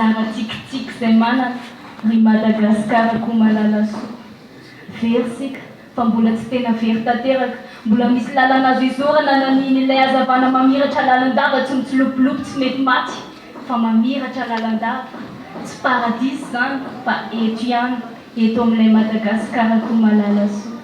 Mizara tsikitsiky izay manana, ry Madagasikara-ko malala soa. Very isika, fa mbola tsy tena very tanteraka. Mbola misy lalana azo izorana nanihin' ilay hazavana mamiratra lalandava tsy mitsilopilopy tsy mety maty fa mamiratra lalandava. Tsy paradisa izany fa eto ihany, eto amin'ilay Madagasikara-ko malala soa.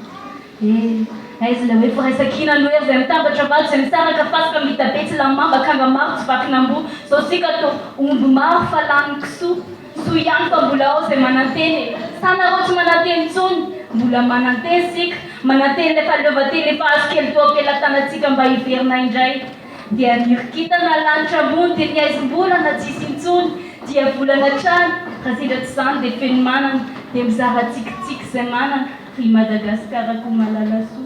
Eh! Aiza ilay hoe firaisankina no hery izay mitambatra vato izay misaraka fasika mitabe tsy lany mamba akanga maro tsy vakin'amboa zao sika toa omby maro fa lanin'ny kisoa soa ihany fa mbola ao izay manantena e! Sa nareo tsy manantena intsony? Mbola manantena sika, manantena ilay fahaleovantena efa azo kely teo am-pelatanantsika mba hiverina indray dia nirikitana lanitra ambony dia ny haizim-bolana tsisy intsony dia volana hatrany raha sendra tsy izany dia fenomanana dia mizara tsikitsiky izay manana Ry Madagasikara-ko malala soa.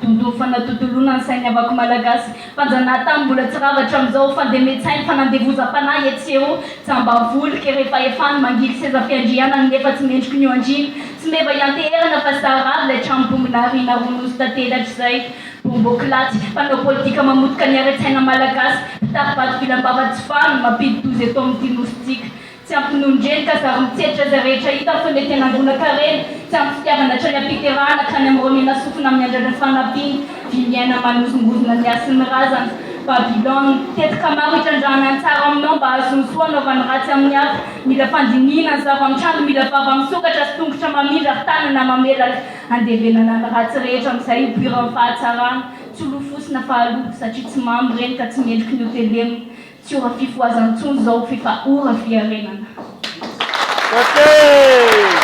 Tontolo fanatontoloana ny sain'ny havako malagasy. Fanjanahantany mbola tsy rava hatramin'izao, fandemen-tsaina, fanandevozam-panahy etsy sy eroa, jamba voly, kere fahefana, mangily seza fiandrianana nefa tsy mendriky ny ho andriana. Tsy meva ianteherana fa zary rava ilay tranom-pomba nahariana roa nosy tantely hatrizay. Bombokilaty, mpanao politika mamotika ny haren-tsaina malagasy, mpitari-bato vilam-bava tsy vanona, mampidi-doza eto amin'ity nosintsika. Tsy ampy nonon-dreny ka zary mitsetra izay rehetra hitany fa mety hanangonan-karena, tsy ampy fitiavana hatrany am-piterahana ka any amin'ireo mena sofina miandrandra fanampiana, vy miaina manozongozona ny hasin'ny razana. Babylone, tetika maro hitrandrahana ny tsara aminao mba hahazoany soa hanaovany ratsy amin'ny hafa. Mila fandinihina ny zava-mitranga, mila vava misokatra sy tongotra mamindra ary tanana mamelatra. Andevenana ny ratsy rehetra amin'izay hipoiran'ny fahatsarana. Tsy lofosina fa aloha satria tsy mamy ireny ka tsy mendriky ny hotelemina. Tsy ora fifohazana intsony izao f'efa ora fiarenana. Ok!